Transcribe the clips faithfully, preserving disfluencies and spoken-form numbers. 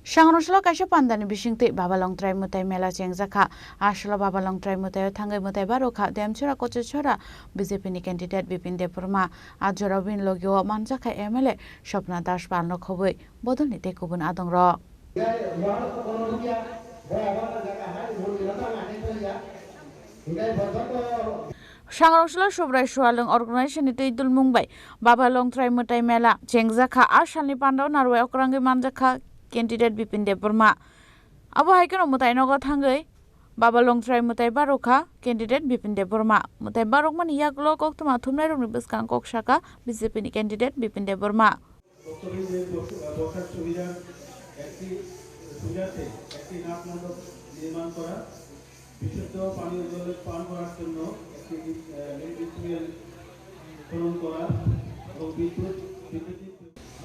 Sangrongchalo kaisa pandani bisingtwi Baba Longtrai Mwtai Mela chengjakha. Asolo Baba Longtrai Mwtaio thangwi mwtai barokha Demchora Kochechora B J P ni candidate Bipin Debbarma. A jorao bini logio manjakha M L A Swapna Das Palno khobwi bodolni tei kubun adongrok. Sangrongchalo Subrai Sualwng Organization ni twi dulmung bai Baba Longtrai Mwtai Mela chengjakha. A salni pandao narwai okrangwi manjakha candidate Bipin Debbarma. Abo hai kheno mwtai nogo thangwi Baba Longtrai mwtai barokha candidate Bipin Debbarma. Mwtai barokmani yagulo koktwma thumnairokni bwskang kok sakha B J P ni candidate Bipin Debbarma. ভক্তবৃন্দের বস-, বসার সুবিধা একটি, সুবিধার্থে একটি নাট মণ্ডপ নির্মাণ করা, বিশুদ্ধ পানীয় জল পান করার জন্য একটি, আহ, লেট্রিন টিউবওয়েল খনন করা এবং বিদ্যুৎ, বিদ্যুৎ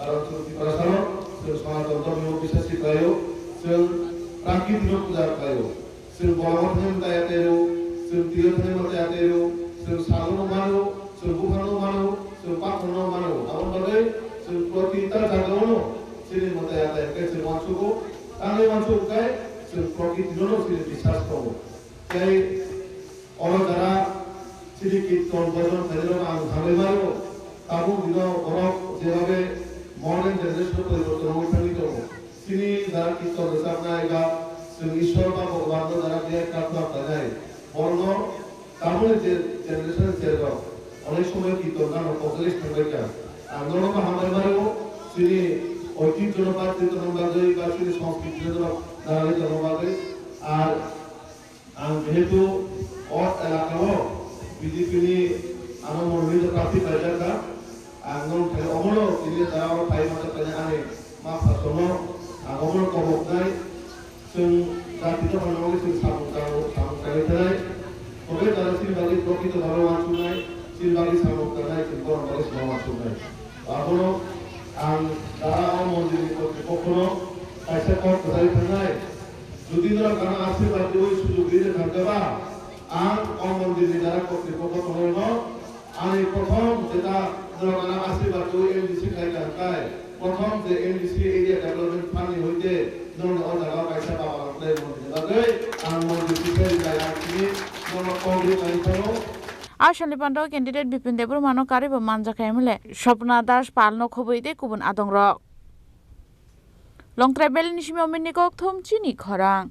Aro chwng Tiprasano, chwng Sanatan Dhormo bisasi khlaio, chwng Prakriti no puja khlaio. Chwng bolongo thangwi mwtai atairu, chwng twiyo thangwi mwtai atairu, chwng sagono mano, chwng buphangno mano, chwng pathorno mano. Aboni bagwi chwng protita jagao no chini mwtai atai hwnkhe chwng uansugo, tangwi uansuk hwnkhe chwng Prakriti no chini bisas tongo. Tei oro jara chini kirtan bhajan khlainai rok ang hambai mano. Tabuk dino borok jebabe modern generation poriborton wngwi thangwi tongo. Chini jara kirtan rwchapnai ba chwng Ishwar ba Bhagwan no jara biyai kha khlak khlainai, borokno tamoni je generation ni cherrok onek somoy kirtan gano kocholi thangbai kha. Ang norokno hambai mano chini oitibyo no bachai tongna bagwi ba chini sanskriti no narwgwi tongna bagwi. Ar Ang jehetu o elaka o B J P ni ano monoli no prarthi paijak kha, ang no thai omono tini jara o phai masa phai ani ma phasono ang omono kobok nai, chwng jati no hwnwi chwng samung tang, samung tangwi thanai, tobe jara chini bagwi prokrito bhabe uansuk nai, chini bagwi samung tangnai, chwng bohrok bagwi samung uansuk nai. Abono ang jara o mondir ni kotripokho no kaisa kok kwchari thangnai. Jodi norok ano asirwad riwi sujug ride thangkhe ba, ang o mondir ni jara kotripokho tongnai no ani prothom jeta norok ano asirwad riwi M D C khlai kha hwnkhe, prothom je M D C area development fund ni hoite norok ni o jaga o kaisa baba rok tei mondir ni bagwi ang mondir kisa rijai ang simi norok kok rwi kani phano. A salni pandao candidate Bipin Debbarma no karwi bo manjakha M L A Swapna Das Pal no khobwi tei kubun adongrok. Longtrai Valley ni simi Omin ni kokthum chini khorang.